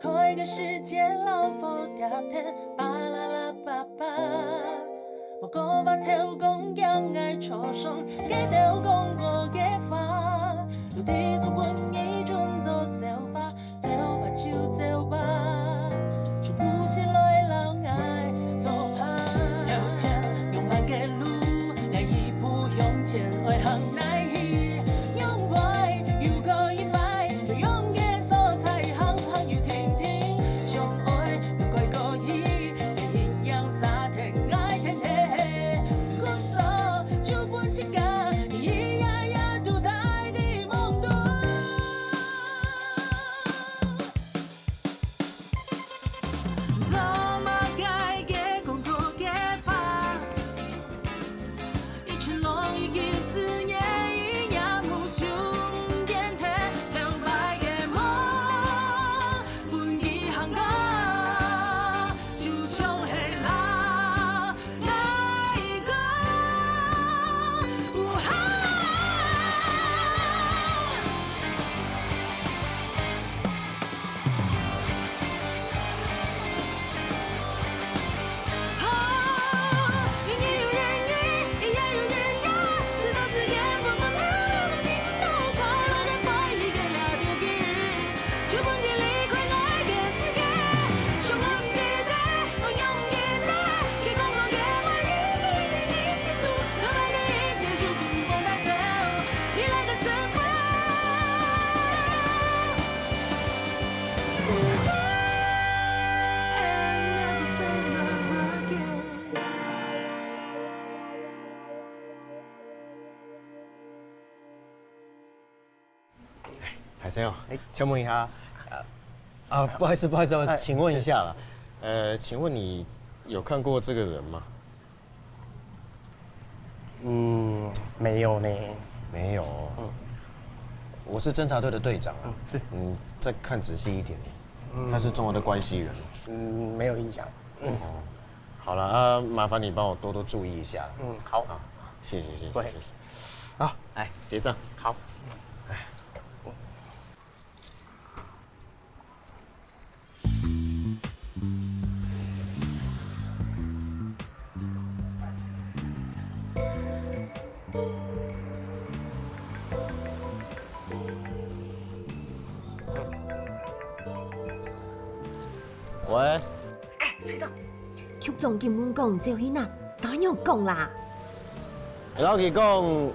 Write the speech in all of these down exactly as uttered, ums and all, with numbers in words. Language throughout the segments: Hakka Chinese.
開个時節老火貼天，巴啦啦叭叭。無講話頭講驚𠊎著傷，佢兜講我个話，有地做分你準做笑話，走吧就走吧，就不是來摎𠊎做伴。有錢用慢个路，來一步向前，愛行哪去？ 用歪，又過一擺，有用个所在，行行又停停。相愛，又過過去，營養三天，愛天黑黑。故所，就分自家，一夜夜都戴在夢中。做麼个个講過个話？ 一切攏已經思念，一夜無終點，頭擺个夢，分佢行過，就像係老大哥。嗚哈！ 海生哦，哎，请问一下，呃，啊，不好意思，不好意思，不好意思，哎，请问一下啦，呃，请问你有看过这个人吗？嗯，没有呢。没有哦。嗯。我是侦查队的队长啊。嗯，是。你再看仔细一点，嗯。他是中和的关系人。嗯，没有印象。嗯。哦，好了，啊，麻烦你帮我多多注意一下。嗯，好。啊，谢谢，谢谢，不会。谢谢。好，来，结账。好。 喂。哎，隊長，局長今晡講走去哪？當然有講啦。摎佢講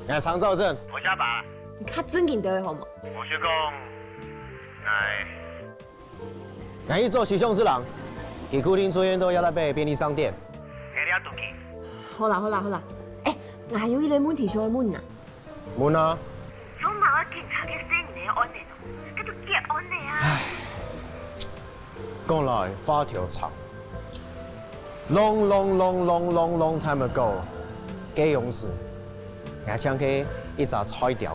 ，𠊎常兆鎮。我家爸。你較正經兜仔好無？我就講，哎。 𠊎去做西雄市人，佢固定出現到亞大伯便利商店。係這肚去。好啦，好啦，好啦。哎，𠊎還有一個問題想愛問啊。問啊。做麼个警察个細人仔愛按呢呢？該都結案了啊！講來話頭長。Long, long, long, long, long, long time ago，該央時，𠊎像係一隻菜鳥仔。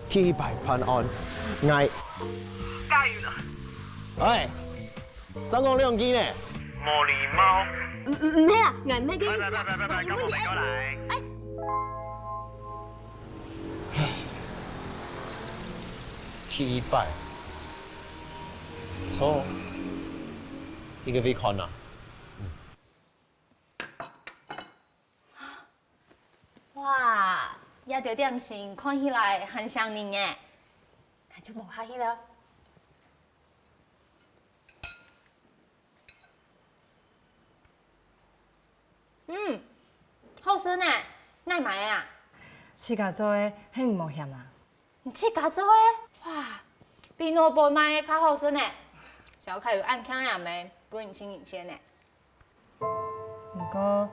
第一擺辦案，𠊎加油了。哎，正講兩句呢。無禮貌。毋，毋，毋係啊，𠊎毋係該意思啊。來，來，來，來，來，𠊎有問題。跟我們過來。哎。第一擺。著。一個weekend啊。 哇，這兜點心看起來還生人呢，𠊎就無客氣了。嗯，好食呢，哪買个啊？自家做个，係毋無嫌啊？你自家做个？哇，比外背買个較好食呢。小凱有恁慶个咩，分你盡新鮮呢。 毋過，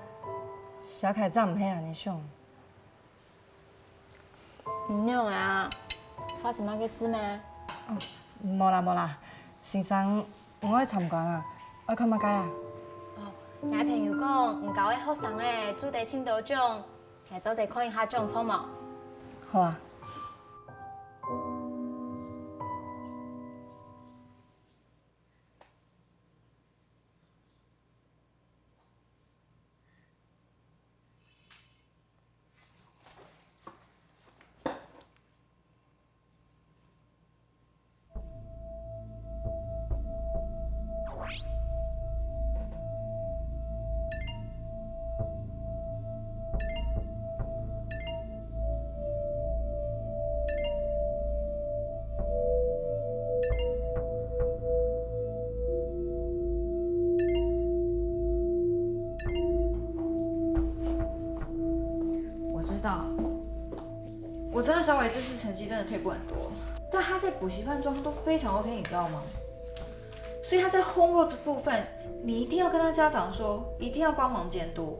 小凱正毋係恁呢想。你仰仔啊？發生麼个事咩？哦，無啦，無啦，先生，𠊎愛參觀啊，愛看麼个啊？哦，𠊎朋友講，你教个學生仔做得盡多獎，𠊎做得看一下獎狀無？好啊。那我知道小伟这次成绩真的退步很多，但他在补习班状况都非常 OK，你知道吗？所以他在 homework 的部分，你一定要跟他家长说，一定要帮忙监督。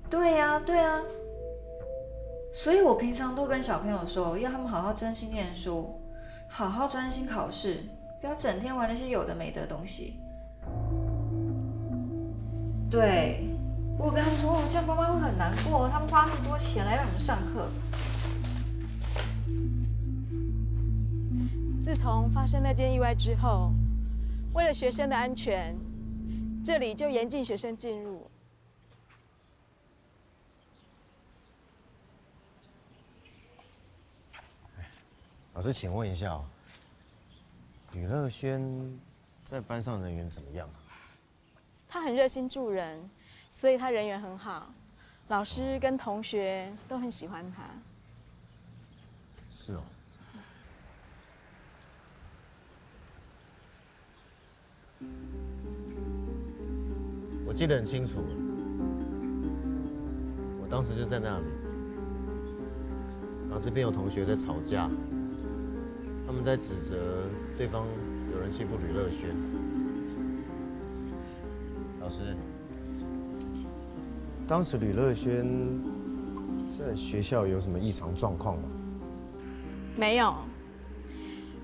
对呀，对呀。所以我平常都跟小朋友说，要他们好好专心念书，好好专心考试，不要整天玩那些有的没的东西。对，我有跟他们说，哦，这样爸妈会很难过，他们花那么多钱来让你们上课。自从发生那件意外之后，为了学生的安全，这里就严禁学生进入。老师，请问一下哦，吕乐轩在班上人缘怎么样啊？他很热心助人，所以他人缘很好，老师跟同学都很喜欢他。是哦。我记得很清楚，我当时就在那里，然后这边有同学在吵架，他们在指责对方有人欺负吕乐轩。老师，当时吕乐轩在学校有什么异常状况吗？没有，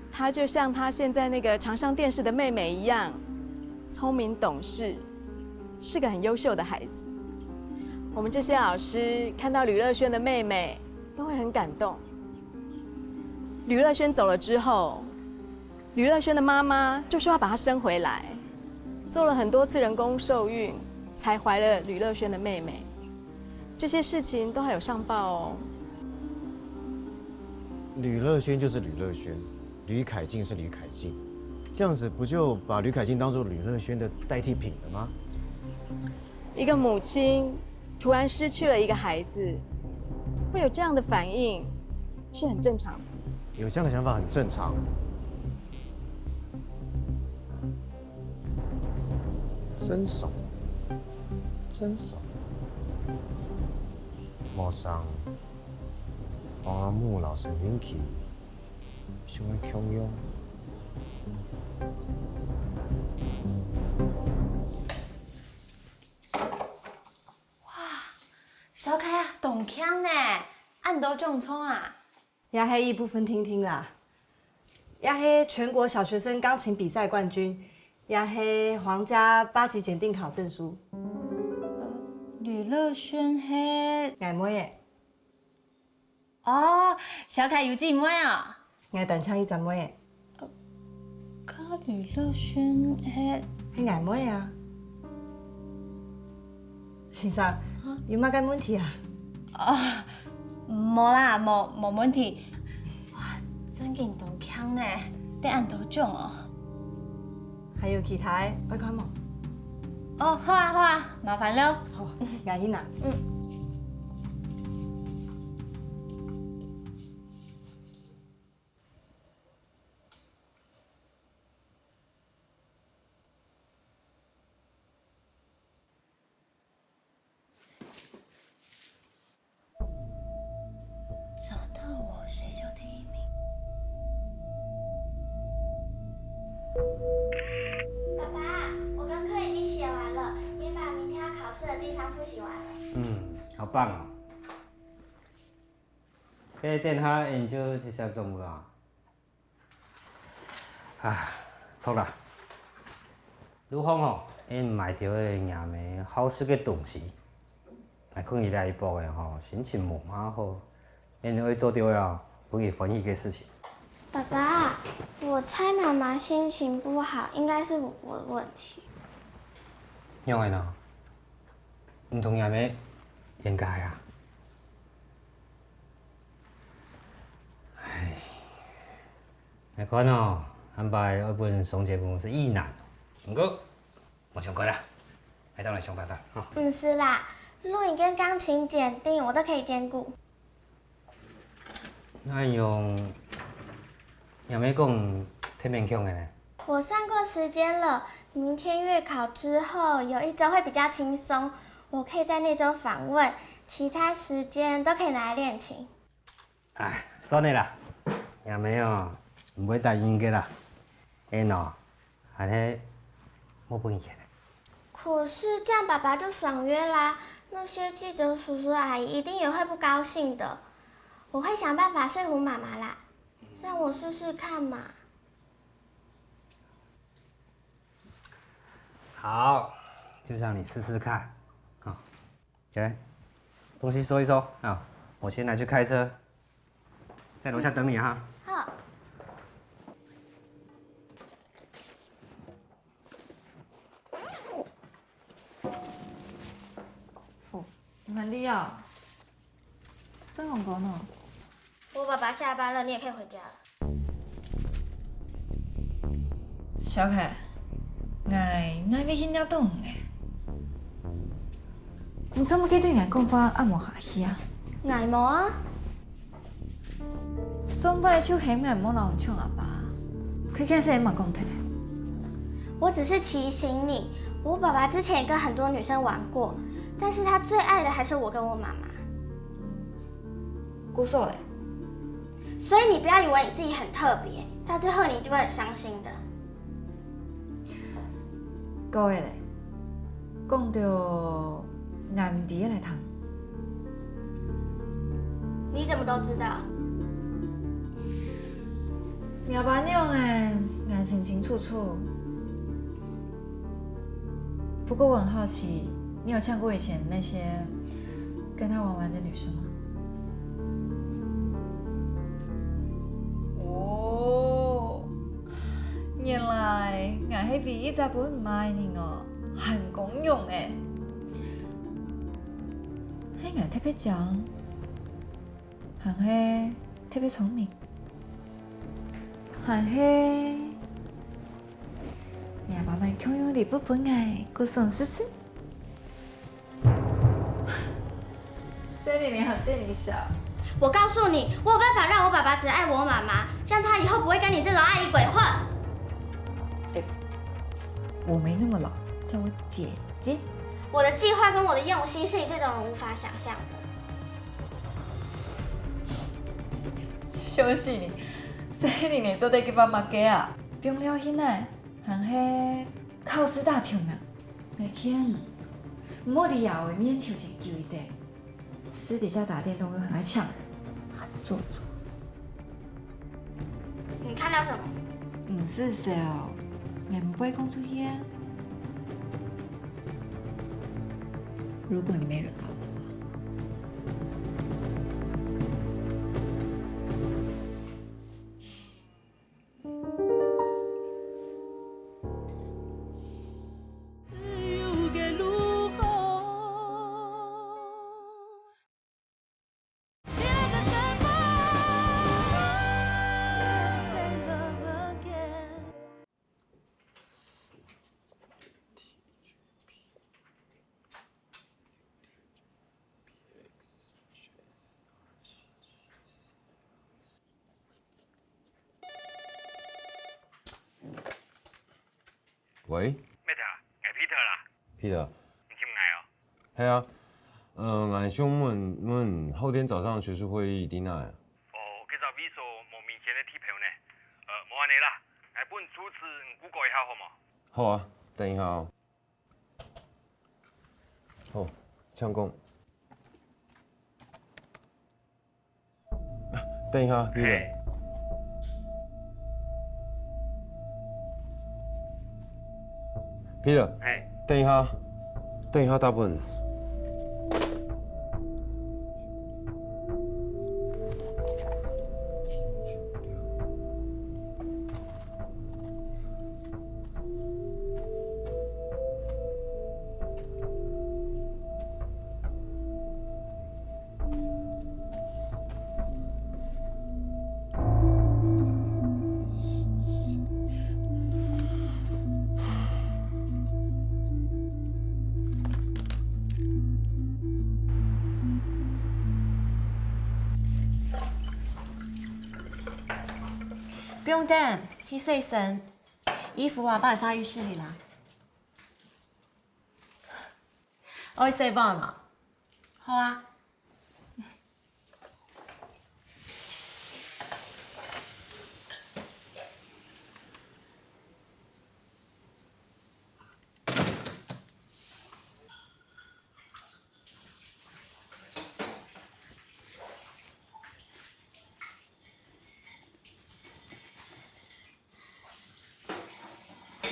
他就像他现在那个常上电视的妹妹一样，聪明懂事，是个很优秀的孩子。我们这些老师看到吕乐轩的妹妹，都会很感动。吕乐轩走了之后，吕乐轩的妈妈就说要把他生回来，做了很多次人工受孕，才怀了吕乐轩的妹妹。这些事情都还有上报哦。吕乐轩就是吕乐轩，吕凯静是吕凯静，这样子不就把吕凯静当做吕乐轩的代替品了吗？一个母亲突然失去了一个孩子，会有这样的反应，是很正常的。有这样的想法很正常。真熟，真熟。莫生，王阿木老师运气，想要共样。小凯啊，當慶呢，恁多獎狀啊！也係一部分定定啦，也係全国小学生钢琴比赛冠军，也係皇家八级检定考证书。吕乐轩係，𠊎妹仔。哦，小凯有姊妹啊？ 𠊎單淨一隻妹仔。該呂樂軒係？係𠊎妹啊。先生，有麼个問題啊？哦，無啦，無無問題。哇，真經當慶呢，得恁多獎哦！還有其他个愛看無？哦，好啊好啊，麻煩了。好，𠊎去拿。嗯。 找到我谁就第一名。爸爸，我功课已经写完了，也把明天要考试的地方复习完了。嗯，好棒哦！該等下𠊎就直接轉屋啊。 啊，著啦。路項吼，𠊎買兜仔若姆好食个東西。𠊎看你這一駁仔吼，心情無麼好，𠊎愛做兜仔分你歡喜个事情。爸爸，我猜媽媽心情不好，應該是我的問題。仰仔呢？你同若姆冤家啊？ 唉，𠊎看哦，下擺愛分上節目係異難。毋過，莫傷過啦，𠊎正來想辦法，吼。毋使啦，錄影跟鋼琴檢定我都可以兼顧。恁樣，若姆講忒勉強个呢？我算過時間了，明天月考之後有一週會比較輕鬆，我可以在那周访问，其他时间都可以拿来练琴。哎，算了啦，阿妹哦，毋會答應个啦。哎喏，恁呢，無分錢。可是这样爸爸就爽约啦，那些记者叔叔阿姨一定也会不高兴的。我会想办法说服妈妈啦，让我试试看嘛。 好，就让你试试看。好，来，东西收一收啊，我先拿去开车，在楼下等你哈。好。哦，你很厉害啊，真勇敢哦。我爸爸下班了，你也可以回家了。 小凱，𠊎哪會去惹到你个？你做麼个對𠊎講話恁無客氣啊？𠊎無啊。上擺就喊𠊎莫摎你搶阿爸，該件事你莫講忒。我只是提醒你，我爸爸之前也跟很多女生玩过，但是他最爱的还是我跟我妈妈。故所咧？ 所以你不要以为你自己很特别，到最后你一定会很伤心的。各位咧，講到難題个來聽。你怎么都知道？你阿爸娘个，𠊎清清楚楚。 不过我很好奇，你有像过以前那些跟他玩玩的女生吗？哦，原來𠊎係唯一隻分你罵个人哦，還公勇欸！係𠊎特別靚，還係特別聰明？ 還係你阿爸買共樣禮物分𠊎，故所試試。生理美好對你笑。我告诉你，我有办法让我爸爸只爱我妈妈，让他以后不会跟你这种阿姨鬼混。哎，我没那么老，叫我姐姐。我的计划跟我的用心是你这种人无法想象的。 笑死你！生理你做得計畫麼个啊？放尞去呢，還係考試打頭名？愛譴，毋好在阿姨面頭前勼一等，私底下打電動又很愛搶人，還做作。 你看到什么？毋使愁，𠊎毋會講出去啊。如果你沒惹到我的話。 喂？Matt啊，𠊎Peter啦。Peter。你尋𠊎哦？係啊，呃，𠊎想問問後天早上學術會議在哪啊？哦，該隻位所無明顯个地標呢。呃，無恁呢啦，𠊎分你住址，你Google一下好無？好啊，等一下哦。好，請講。 等一下，Peter。Peter，等一下，等一下，大本。不用等，去洗身。衣服啊，幫你放浴室裡啦。愛食飯啊？好啊。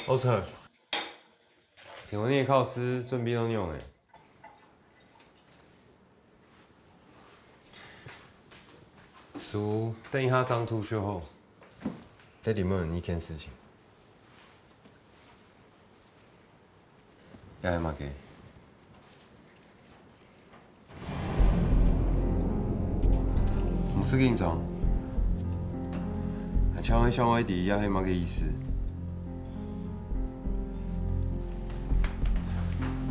Oscar，請問你个考試準備到仰般？書等一下正讀就好。再問你一件事情。 這係麼个？毋使緊張，𠊎淨係想愛知這係麼个意思。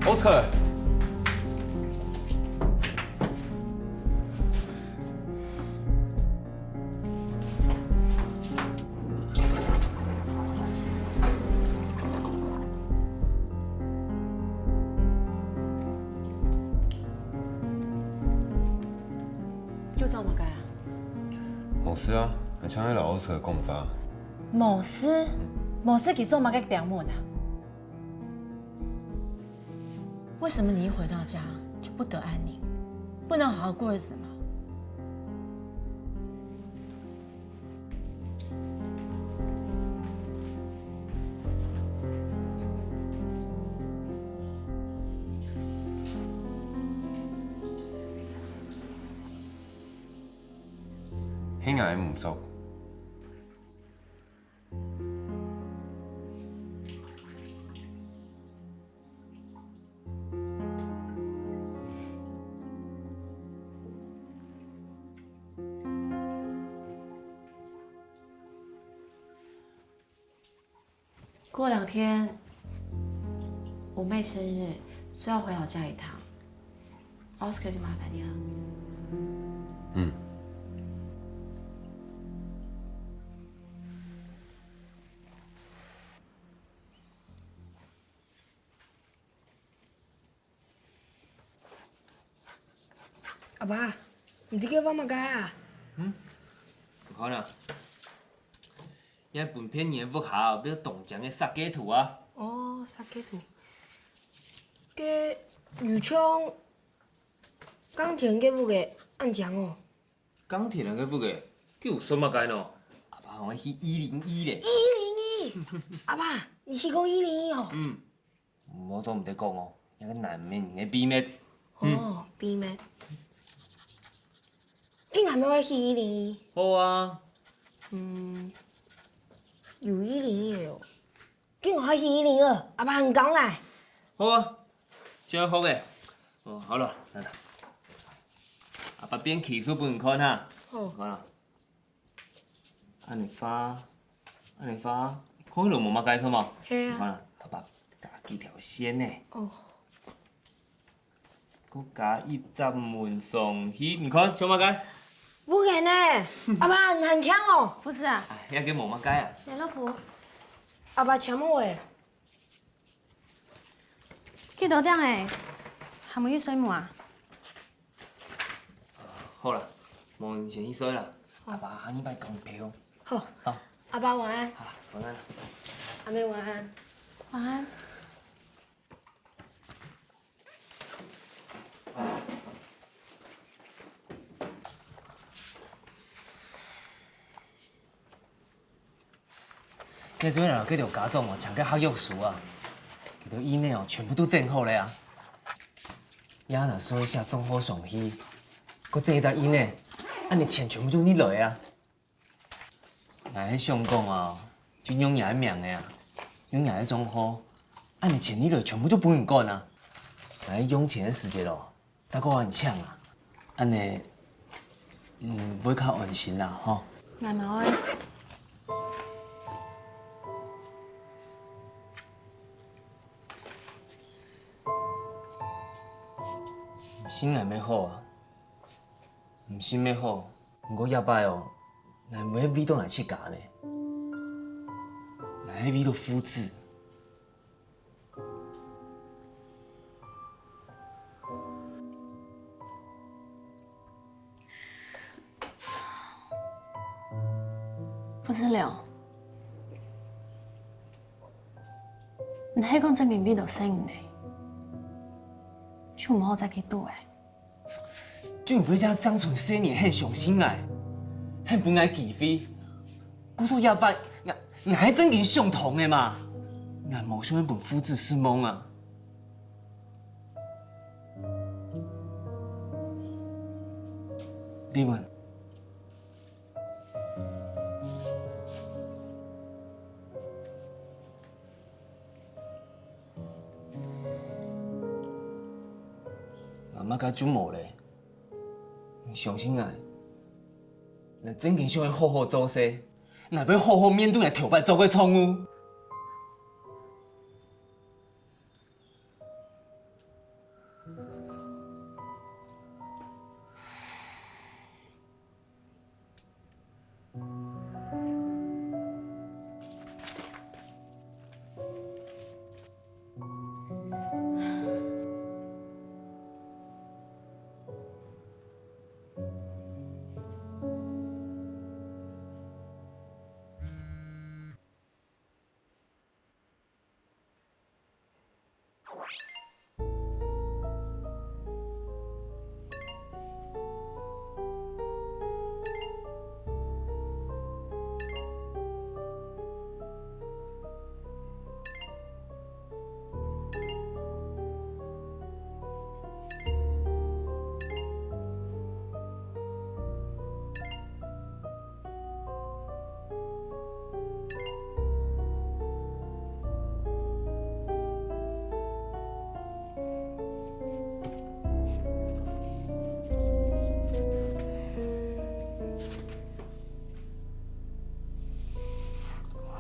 Oscar！ 又做麼个啊？無事啊，𠊎淨係摎Oscar講話。無事？無事佢做麼个表妹啊？ 為什麼你一回到家就不得安寧，不能好好過日子嗎？係𠊎毋著。 過兩天，我妹生日，需要回老家一趟。Oscar 就麻煩你了。嗯。 阿爸，你這个畫麼个啊？你看啊，這分別人个屋下變當靚个設計圖啊。哦，設計圖。該有像耕田个屋个恁靚哦。耕田个屋个，佢有算麼个呢？阿爸，𠊎去一零一咧。一零一？阿爸，你去過一零一哦？嗯。 無做毋得講哦，這个男人个秘密。哦，秘密。你男朋友去一零一？好啊。嗯，有一零一哦。你愛去一零二，阿爸很高來。好啊，真好个。哦，好了，來來。阿爸變奇數分你看哈。好。看啊。 恁呢畫，恁呢畫，看起來無麼个錯嘛。係啊。你看啊，阿爸加幾條線呢。哦。閣加一隻門上去，你看像麼个？屋簷呢？阿爸，你還慶哦。胡子啊，哎，這个無麼个啊。小老婆，阿爸請我誒。 幾多點誒？還無去睡目啊？好啦，無你先去睡啦，好。阿爸下二擺講你陪哦。好。好。阿爸晚安。好啦，晚安啦。阿妹晚安。晚安。 該陣啊，該兜家長哦，請个合約書啊，佢兜印仔哦，全部都整好了啊。也若算一下總號上去，閣整一隻印仔，恁呢錢全部就入來啊。𠊎係想講啊，就用若个名仔啊，用若个總號，恁呢錢入來全部就分人管啊。𠊎係用錢个時節哦， 再過恁慶啊，恁呢，嗯，會較安心啦，吼。𠊎嘛愛。信𠊎乜好啊，毋信乜好，毋過這擺哦，𠊎毋係為著𠊎自家呢，𠊎係為著父子。不知了，你係講正經為著細人仔，就毋好再去賭了。就毋會像張純細人仔恁傷心𠊎，恁分𠊎機會。故所這擺，𠊎𠊎係正經想通个嘛，𠊎無想愛分父子失望啊。麗文， 𠊎麼个就無咧？你相信𠊎，𠊎正經想愛好好做事，𠊎會好好面對𠊎頭擺做个錯誤。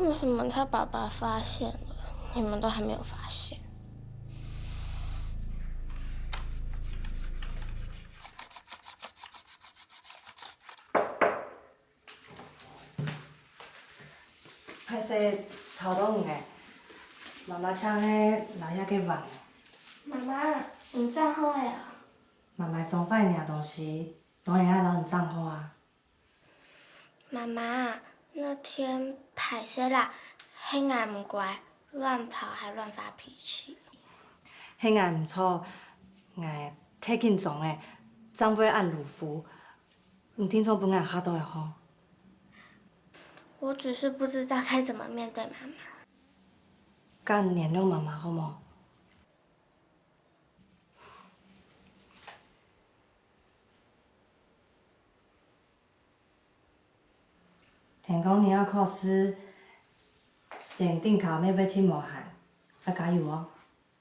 为什么他爸爸发现了，你们都还没有发现？ 歹勢吵到你了，媽媽請你來這个房。媽媽，你整好了啊？媽媽裝壞若東西，當然愛摎你整好啊。媽媽，那天歹勢啦，係𠊎毋乖，亂跑還亂發脾氣。係𠊎毋著，𠊎忒緊張了，正會恁魯夫。 你定著分𠊎嚇著了吼。我只是不知道該怎麼面對媽媽。該原諒媽媽好無？天光日愛考試，前頂考乜會盡無閒，愛加油哦！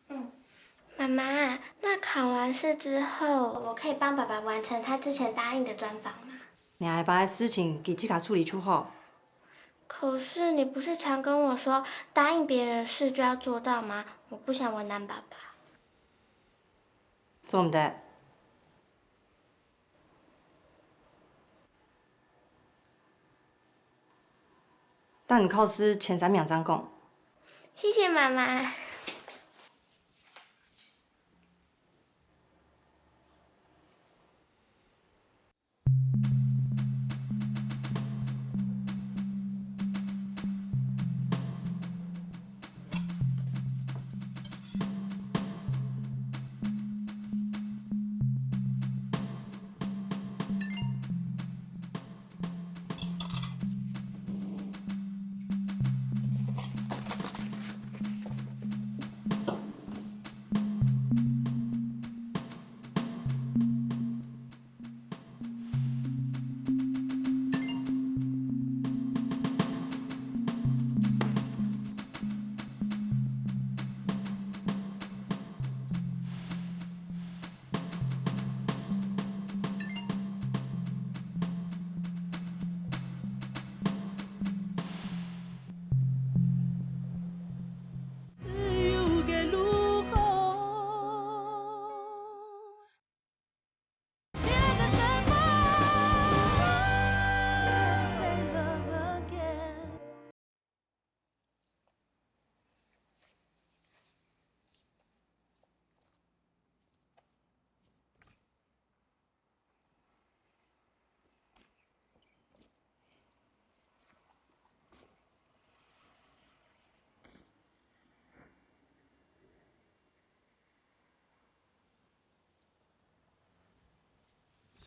嗯，媽媽，那考完試之後，我可以幫爸爸完成他之前答應的專訪嗎？若阿爸个事情，佢自家處理就好。可是你不是常跟我說，答應別人的事就要做到嗎？我不想為難爸爸。做毋得。 等你考試前三名正講。謝謝媽媽。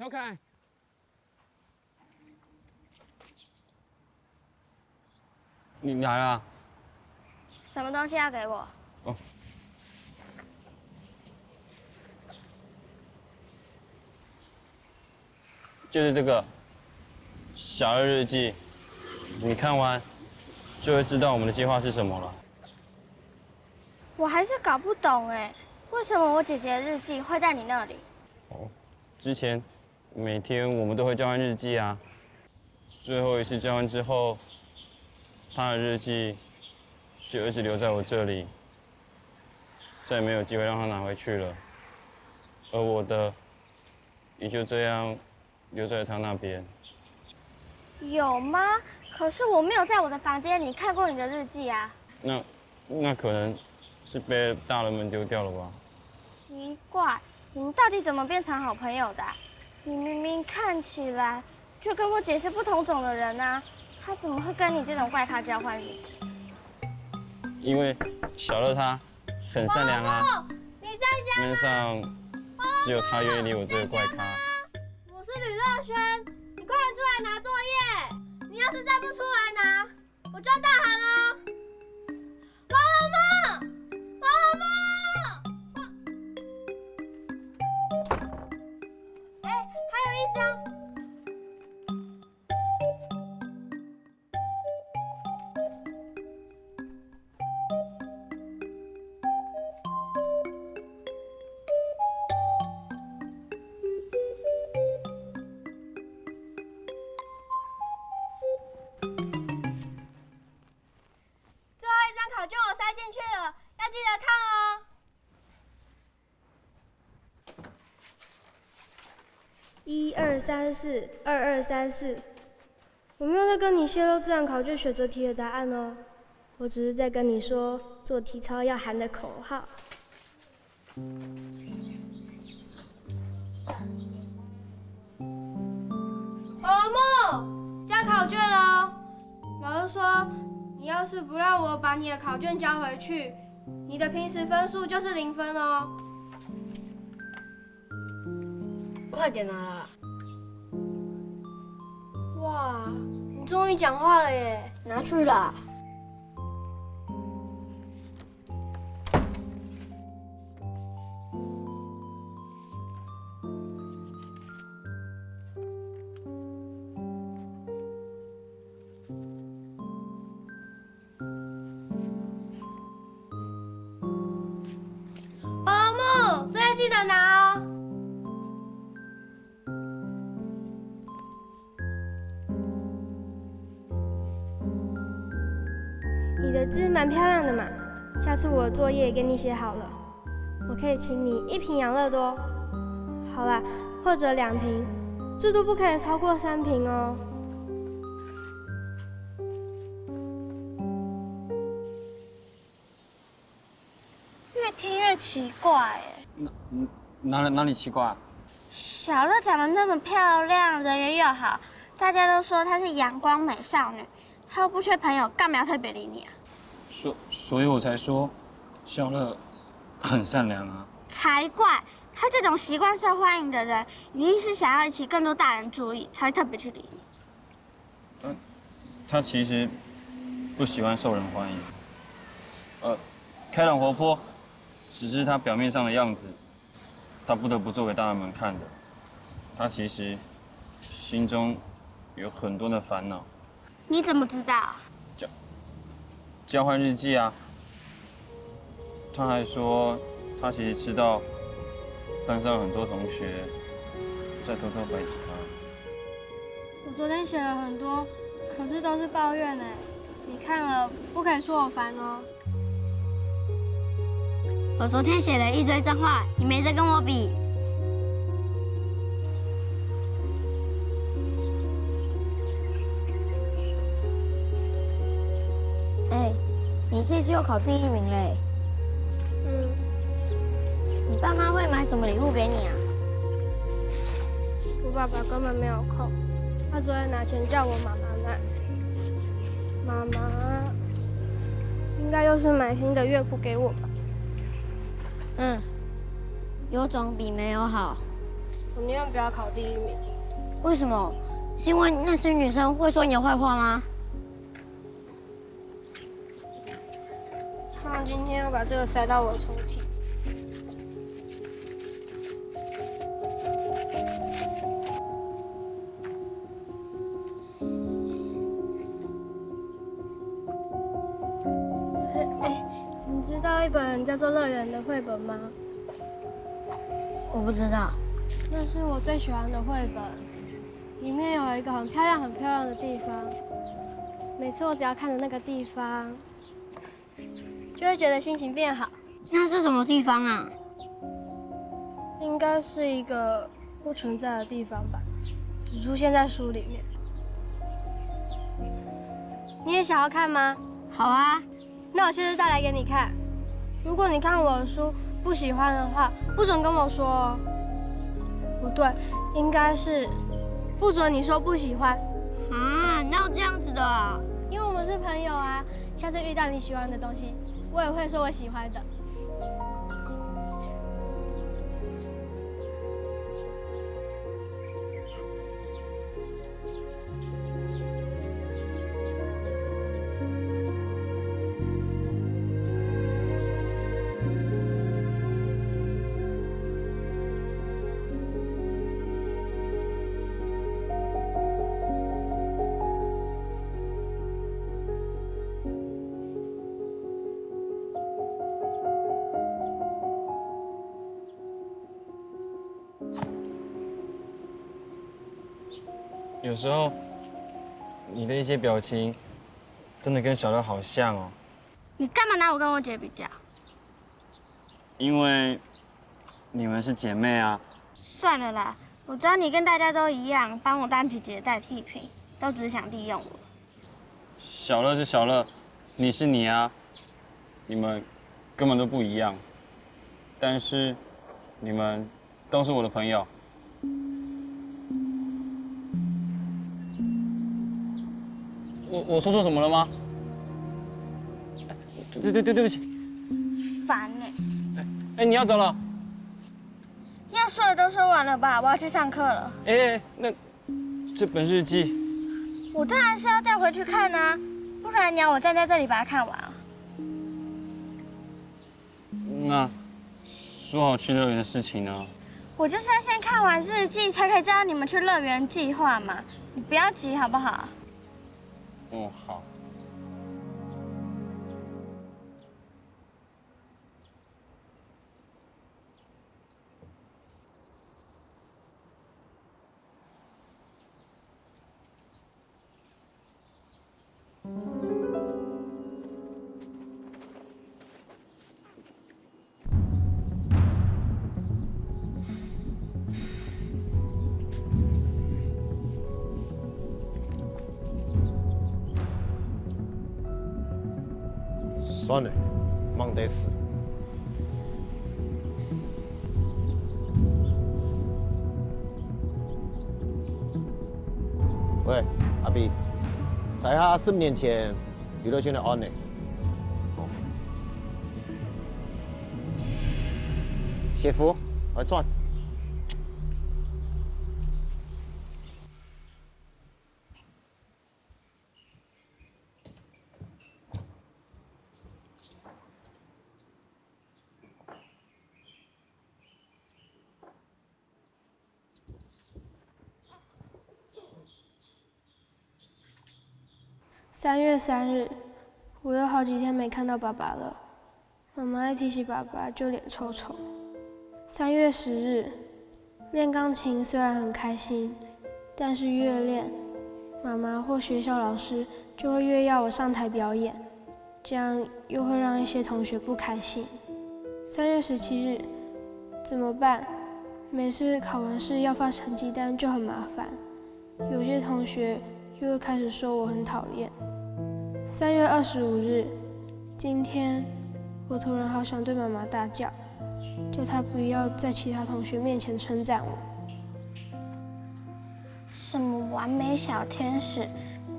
走开！你来啦！什么东西要给我？哦，就是这个小二日记，你看完就会知道我们的计划是什么了。我还是搞不懂哎，为什么我姐姐的日记会在你那里？哦，之前每天我们都会交换日记啊。最后一次交换之后，他的日记就一直留在我这里，再也没有机会让他拿回去了。而我的，也就这样留在他那边。有吗？可是我没有在我的房间里看过你的日记啊。那，那可能是被大人们丢掉了吧？奇怪，你们到底怎么变成好朋友的啊？你明明看起来就跟我姐是不同种的人啊，她怎么会跟你这种怪咖交换日记？因为小乐他很善良啊，你在家吗？面上只有他愿意理我这个怪咖。我是吕乐轩，你快点出来拿作业！你要是再不出来拿，我就要大喊了。王老木，王老木！哎，还有一张。最后一张考卷我塞进去了，要记得看哦。一二三四，二二三四。我没有在跟你泄露这堂考卷选择题的答案哦，我只是在跟你说做体操要喊的口号。 红楼梦，交考卷了哦。老师说，你要是不让我把你的考卷交回去，你的平时分数就是零分哦。快点拿啦！哇，你终于讲话了耶！拿去啦！ 红楼梦，作业记得拿哦。 你的字蛮漂亮的嘛，下次我作业给你写好了，我可以请你一瓶养乐多。好啦，或者两瓶，最多不可以超过三瓶哦。越听越奇怪哎。哪，哪里，哪里奇怪？小乐长得那么漂亮，人缘又好，大家都说她是阳光美少女，她又不缺朋友，干嘛要特别理你啊？所，所以我才说，小乐很善良啊。才怪！她这种习惯受欢迎的人，一定是想要引起更多大人注意，才会特别去理你。 他，他其实不喜欢受人欢迎。呃，开朗活泼只是他表面上的样子，他不得不做给大人们看的。他其实心中有很多的烦恼。你怎么知道？交，交换日记啊。他还说，他其实知道班上很多同学在偷偷排挤他。 我昨天写了很多，可是都是抱怨哎，你看了不可以说我烦哦。我昨天写了一堆脏话，你没得跟我比。哎，你这次又考第一名嘞。嗯。你爸妈会买什么礼物给你啊？我爸爸根本没有空，他只会拿钱叫我妈妈买。妈妈应该又是买新的乐谱给我吧？嗯，有总比没有好。我宁愿不要考第一名。为什么？是因为那些女生会说你的坏话吗？他们今天要把这个塞到我的抽屉。哎，你知道一本叫做《乐园》的绘本吗？我不知道。那是我最喜欢的绘本，里面有一个很漂亮、很漂亮的地方。每次我只要看着那个地方，就会觉得心情变好。那是什么地方啊？应该是一个不存在的地方吧，只出现在书里面。你也想要看吗？好啊。那我现在带来给你看。如果你看我的书不喜欢的话，不准跟我说哦。不对，应该是不准你说不喜欢。啊，哪有这样子的啊？因为我们是朋友啊，下次遇到你喜欢的东西，我也会说我喜欢的。有时候，你的一些表情，真的跟小乐好像哦。你干嘛拿我跟我姐比较？因为你们是姐妹啊。算了啦，我知道你跟大家都一样，把我当姐姐的代替品，都只是想利用我。小乐是小乐，你是你啊，你们根本都不一样。但是你们都是我的朋友。我我说错什么了吗？对对对，对不起。烦呢。哎，你要走了？要说的都说完了吧？我要去上课了。哎，那这本日记，我当然是要带回去看啊，不然你要我站在这里把它看完啊？那说好去乐园的事情呢？我就是要先看完日记，才可以知道你们去乐园计划嘛。你不要急好不好？哦，好。算了，吂得事。喂，阿比，猜下十年前 娛樂圈个案呢？師傅，來轉。三月三日，我有好几天没看到爸爸了。妈妈一提起爸爸就脸臭臭。三月十日，练钢琴虽然很开心，但是越练，妈妈或学校老师就会越要我上台表演，这样又会让一些同学不开心。三月十七日，怎么办？每次考完试要发成绩单就很麻烦。 有些同学又会开始说我很讨厌。三月二十五日，今天我突然好想对妈妈大叫，叫她不要在其他同学面前称赞我。什么完美小天使，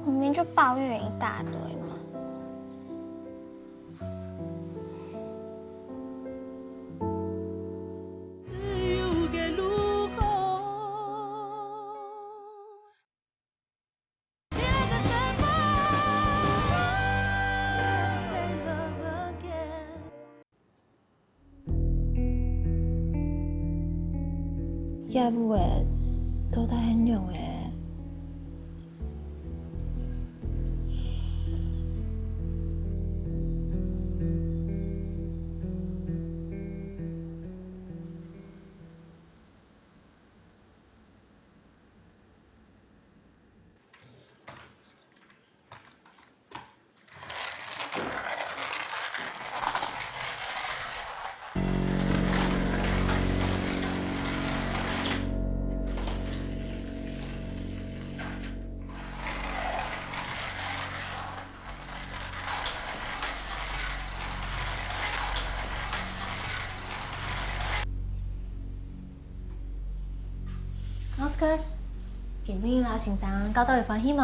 明明就抱怨一大堆嘛。這屋仔到底係仰仔？ Oscar，今晡日摎先生搞到有歡喜無？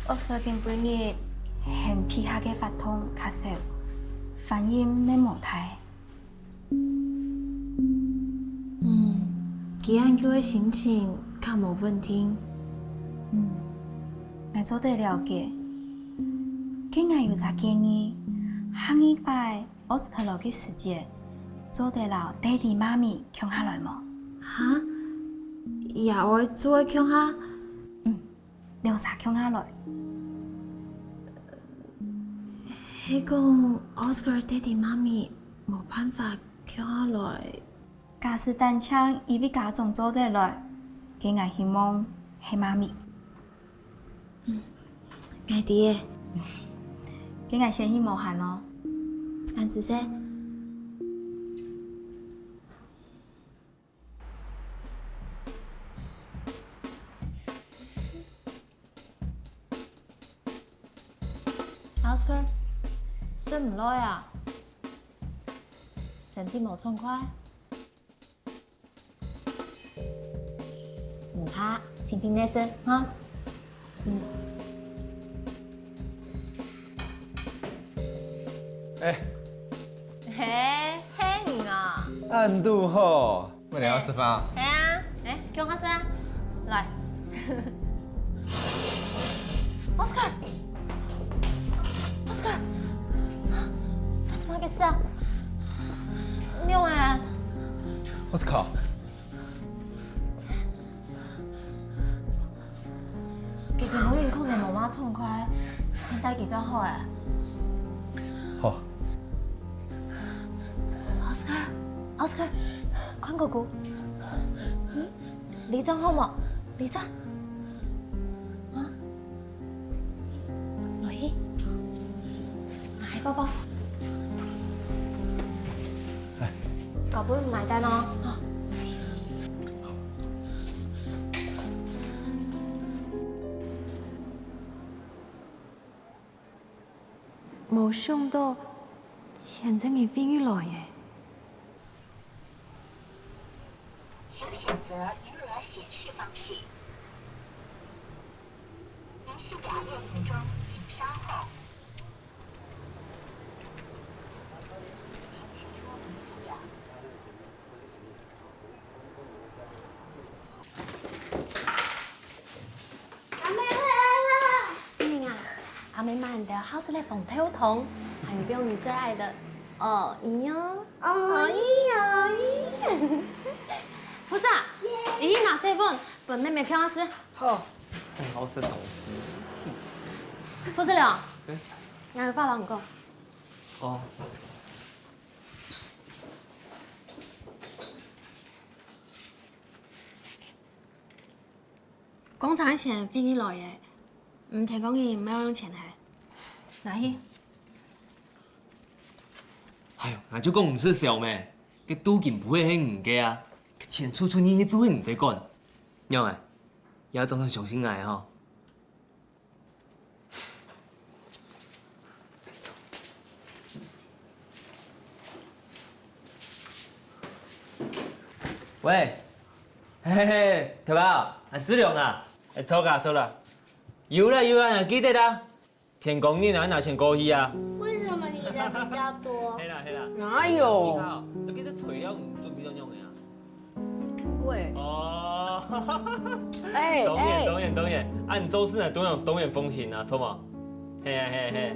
Oscar今晡日喊皮下个活動較少，反應乜無大。嗯，佢恁久个心情較無穩定。嗯，𠊎做得了解。該𠊎有隻建議，下二擺 Oscar來个時節，做得摎爹地媽咪共下來無？哈？也愛做得共下？嗯，兩儕共下來。係講Oscar爹地媽咪無辦法共下來？假使單淨一位家長做得來，該𠊎希望係媽咪。 𠊎知了。該𠊎先去無閒哦。恁仔細。Oscar，食毋落啊？身體無暢快？ 毋怕，定定來食哈。嗯。哎，嘿，係你啊！恁堵好，乜你愛食飯啊？係啊，哎，共下食啊，來。Oscar，Oscar，發生麼个事啊？你仰仔啊？Oscar， 佢今晡日可能無麼暢快，先帶佢轉好欸。好。Oscar，Oscar，看哥哥。嗯，你轉好無？你轉。啊？ 來去，拿个包包。哎。搞不好買單哦。哦，無想到前陣日飛機來耶。 请选择余额显示方式。您系表列途中，请稍后。请取出明细表。 阿姆，回來了。阿明啊，阿姆買你个好食个紅豆湯，還有你最愛个芋圓哦。芋圓。哦，芋圓。富仔，你去拿水分，分妹妹共下食。好，真好食東西。富仔了，哎。𠊎有話摎你講。哦。 工廠个錢分你來了，毋聽講你毋愛用錢係？拿去。哎喲，𠊎就講毋使愁咩，該鍍金鋪係你个啊，該錢出出入入就係你个管。仰仔，也總算相信𠊎吼？ 喂，嘿嘿嘿，頭家，恁志良啊，哎，著啦著啦，有啦有啦，記得啦，天光日啊，拿錢過去啊。為什麼你的比較多？係啦係啦，哪有？你看哦，這個材料你都比較用的啊。 貴。哦，哎，當然，哎。當然，當然。啊，你做事呢，當然，當然奉行啊，著無？係啊，係，係。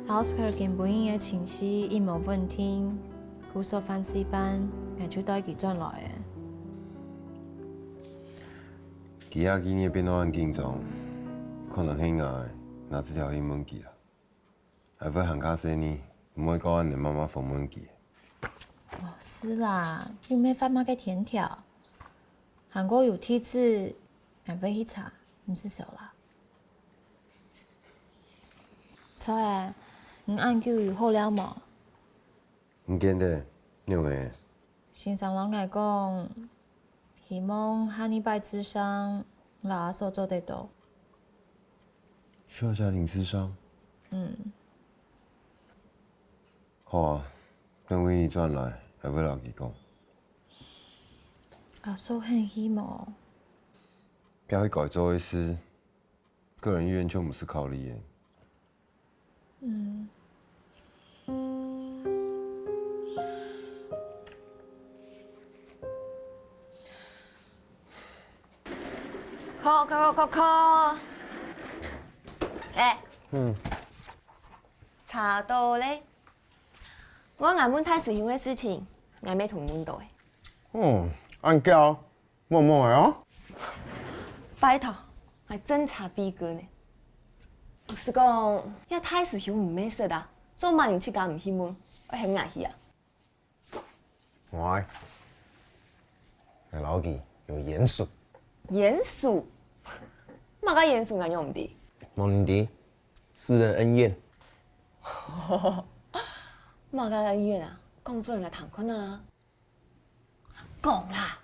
Oscar今晡日个情緒一無穩定，故所飯時半，𠊎就帶佢轉來个。佢這幾日變到恁緊張，可能係𠊎拿紙條去問佢啦。 𠊎會還較細膩，毋會到恁呢慢慢訪問佢。哦，係啦，又毋係發麼个天條。還過有地址，𠊎會去查，毋使愁啦。菜仔，你恁久有好尞無？毋見得，仰仔？先生摎𠊎講， 希望下二擺諮商，摎阿嫂做得到。需要家庭諮商？嗯。好啊，等維尼轉來，𠊎會摎佢講。阿嫂肯去無？該係該做个事，個人意願就毋使考慮个。 嗯。靠靠靠靠！欸，嗯。查到咧。𠊎問大師兄个事情，𠊎乜同問到欸。哦，恁巧。 摸摸仔哦。拜託，𠊎偵查閉關呢。係講，這大師兄毋係識啊，做麼人自家毋去問，愛喊𠊎去啊？𠊎，𠊎摎佢有冤仇。冤仇？麼个冤仇𠊎仰毋知？無你毋知，私人恩怨。麼个恩怨啊？講出來𠊎聽看啊！講啦！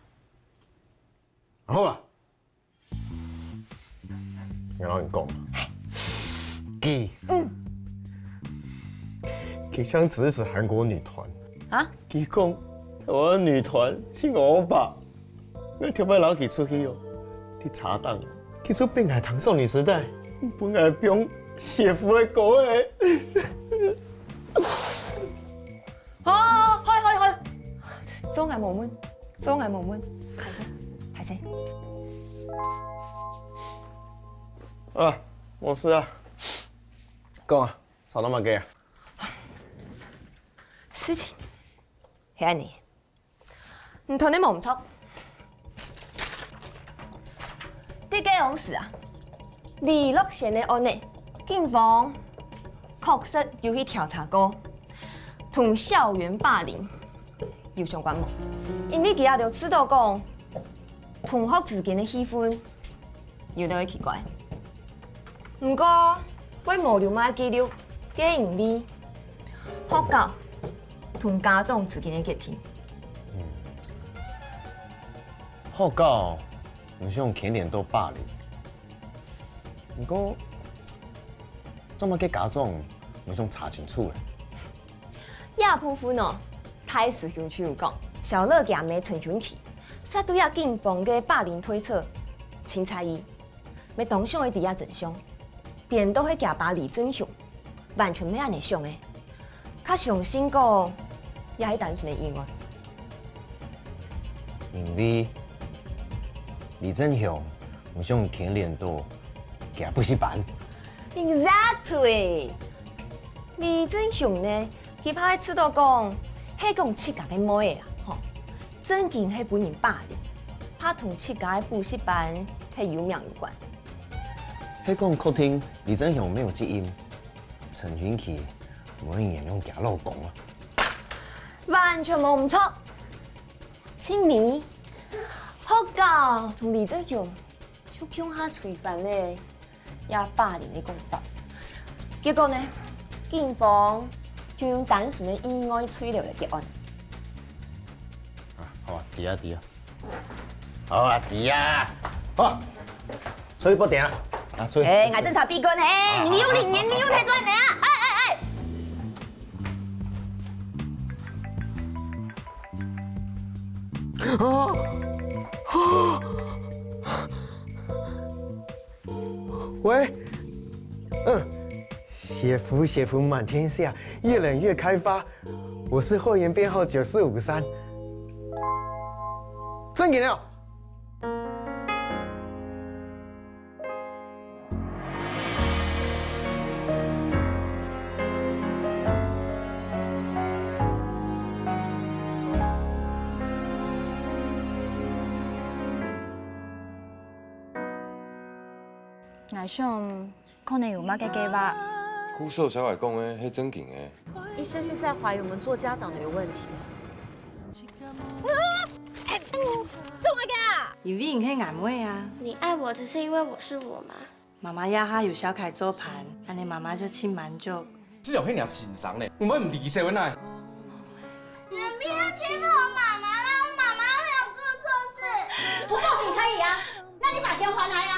好啊，𠊎摎你講，佢，嗯，佢想支持韓國女團。啊？佢講台灣女團係歐巴，𠊎頭擺摎佢出去哦，去茶檔，佢就分𠊎聽少女時代，分𠊎放雪芙个歌仔。 好，好，好，好，做𠊎無問，做𠊎無問，歹勢，歹勢。啊，無事啊。講啊，吵到麼个啊？事情係恁呢。 你聽得無毋著。在該央時啊，李樂仙个案呢，警方確實有去調查過，同校園霸凌有相關無？因為佢兜知著講，同學之間个氣氛 有兜仔奇怪。毋過，會無留麼个記錄，該因為學校同家長之間个決定。學校毋想牽連到霸凌，毋過，做麼个家長毋想查清楚咧？ 這部分哦，大師兄就有講，小樂厥姆陳君琪，煞對這警方个霸凌推測，凊彩佢，乜當想愛知這真相，顛倒係厥爸李正雄，完全毋係恁呢想个。較相信講，這係單純个意外。因為李正雄毋想牽連到厥補習班。Exactly！李正雄呢， 佢怕係知著講，係講自家个妹仔啊，吼，正經係分人霸凌，啊，同自家个補習班忒有名有關。係講確定李正雄無有接應，陳雲奇無一年用假老公啊？完全無毋著。盡尾，學校同李正雄就共下推翻了這霸凌个講法。結果呢，警方就用單純个意外墜樓來結案。啊，好啊，知啊，知啊。好啊，知啊。好，出去報警啊。啊，出去。哎，𠊎偵查閉關呢，哎，你有零年，你有提出來呢啊？哎，哎，哎。 啊！啊！喂，嗯，雪福雪福满天下，越冷越开发。我是会员编号九四五三。正经的哦。 𠊎想看你有麼个計畫。姑嫂捎𠊎講个係正經个。醫生現在懷疑我們做家長的有問題。做麼个啊？因為你係𠊎妹啊。你愛我只是因為我是我嗎？媽媽這下有小開做伴，恁呢媽媽就盡滿足。只有係若先生呢，毋會毋理解个呢。你們不要欺負我媽媽啦，我媽媽又沒有做錯事。不報警可以啊，那你把錢還來啊。